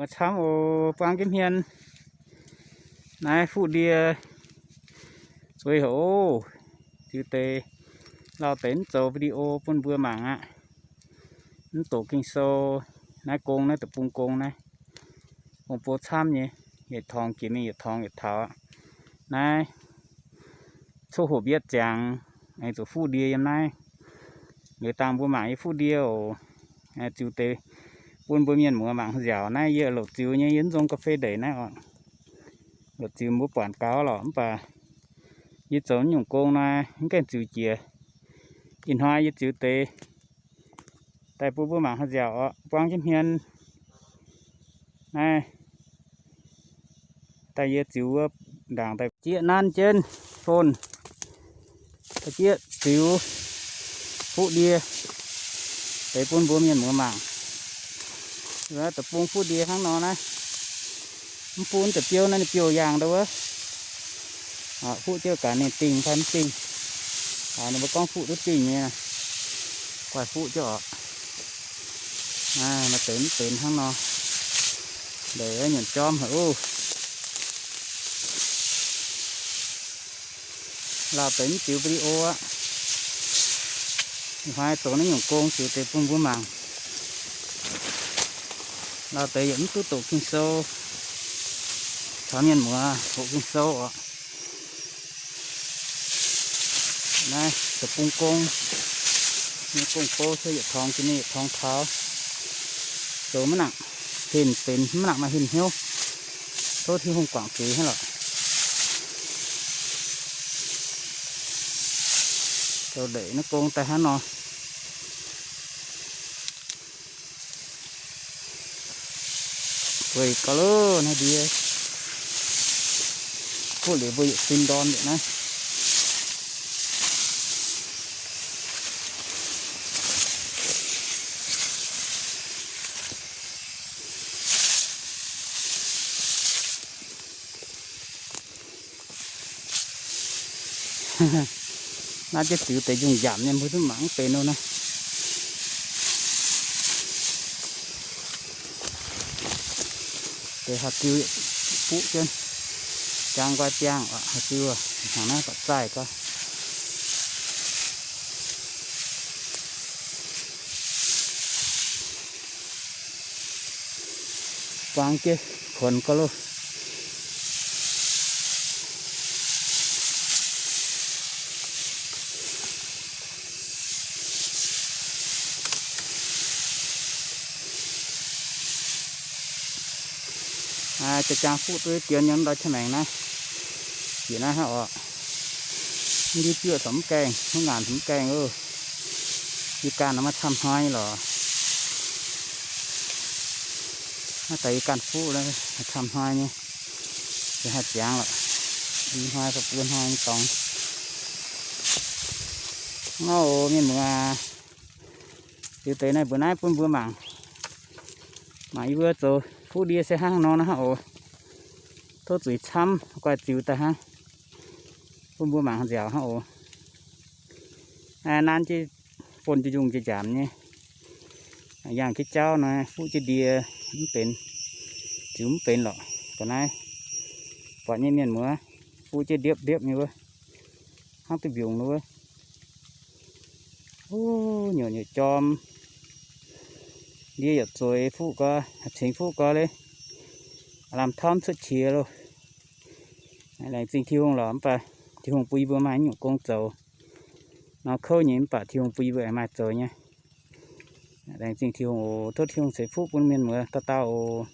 Camv oc, buang jienv hmien. Naaiv fuqv ndie zueiz haic oc. Ziux deix, lauh deix mv zoux video bun mbuo mangc aqv. Mv doqc Ging-Sou. Naaiv gong, naaiv deic-bung gong naaiv, gong-bou camv nyei, yietc torngx jiex mingh yietc torngx yietc taux aqv. Naaiv coqv hoc mbietv ziangx, aengx zuqc fuqv ndie yiem naaiv. Liuz dangh mbuo mangc yie fuqv ndie oc. Ziux deix bun mbuo mienh muoz mangc nziaauc. Naaiv yie loc ziux nyei, yie mv nzong ga'fei ndeic naaiv oc. Loc ziux mbuo buatc gaux lorqc, mv baac yie zoux nyungc gong nor mv gaengh ziux jiex. Ih hnoi yie ziux deix daaih bun mbuo mangc nziaauc oc, buang jienv hmien. Naaiv daaih yie ziux wuov ndaangc daaih jieqv nanv jienv phone, daaih jieqv ziux fuqv ndie deix bun mbuo mienh muoz mangc. Deic-bung fuqv ndie hnangv nor naaiv. Mv bun deix biouv naaiv ninh biouv yaangh ndau wuov. Fuqv jienv gaax ninh dingh fai mv dingh. Ninh mbuo gorngv fuqv duqv dingh nyei, guaih fuqv jienv oc. Maaih deix mv benx hnangv nor. Ndeic nyunc jorm haic oc. Lauh deix mv ziux video aqv. Ih hnoi zoux naaiv nyungc gong ziux deix bun mbuo mangc. Lauh deix yietc mv duqv doqc Ging-Sou, caux mienh muoz hoqc Ging-Sou oc. Naaiv deic-bung gong, nyei gong-bou se yietc torngx jiex mingh yietc torngx taux. Zoux maiv nangc henh benx, maiv nangc maaih henh hnyouv. Tov Tin-Hungh guangc zuiz hnangv lorqc. Zoux ndeic naaiv gong daaih hnangv nor. Weic gauh loh naaiv ndie. Kuv liuz mbuo yietc sin ndorm liuz naaiv. Naaiv jienv ziux deix njungh njamc nyei, mbuo duqv mangc mv benx nor naaiv. Deix haaix diuh buqv jienv, jangx nqoi biangh haaix diuh, hnangv naaiv baac zaih gau. Buang jienv kuonx gau loh. Jaa-jang fuqv duqv dien nyei mv ndau qaqv maengx naaiv. Jiex naaiv hnangv oc. Mv ndiev juoqv taux mv gaengh, mv ngaanc taux mv gaengh oc. Yie ganh nor maiv camv hnoi lorqc. Naaiv daaih yie ganh fuqv, camv hnoi nyei. Yie haih ziangx lorqc. Ih hnoi fai buo hnoi nyei dorngx. Ngau oc mienh muoz aac. Liuz deix naaiv mbuox naaiv bun mbuo mangc. Mangc yie mbuo zoux fuqv ndie se hnangv nor naaiv hnangv oc. Tov zuiz camv, guaih ziux daaih hnangv. Bun mbuo mangc nziaauc hnangv oc. Nanv jienv bun njunc njunc njaamc nyei. Yangh jienv jauv nor fuqv jienv ndie mv benx, ziux mv benx lorqc. Ga'naaiv buatc nyei mienh muoz, fuqv jienv ndiepv ndiepv nyei wuov, hnangv duqv mbiungc wuov. Nyuoqc nyuoqc jorm. Ndie yaac zueiz fuqv gau, cingx fuqv gau leiz. Lamh tauv cuotv qiex loh. Laengz zingh Tin-Hungh lorqc, mv baac Tin-Hungh bun yie mbuo maaih nyungc gong zoux. Nor kouv nyei mv baac Tin-Hungh bun yie mbuo aengx maaih zoux nyei. Laengz zingh Tin-Hungh oc. Tov Tin-Hungh ceix fuqv bun mienh muoz dauh dauh oc.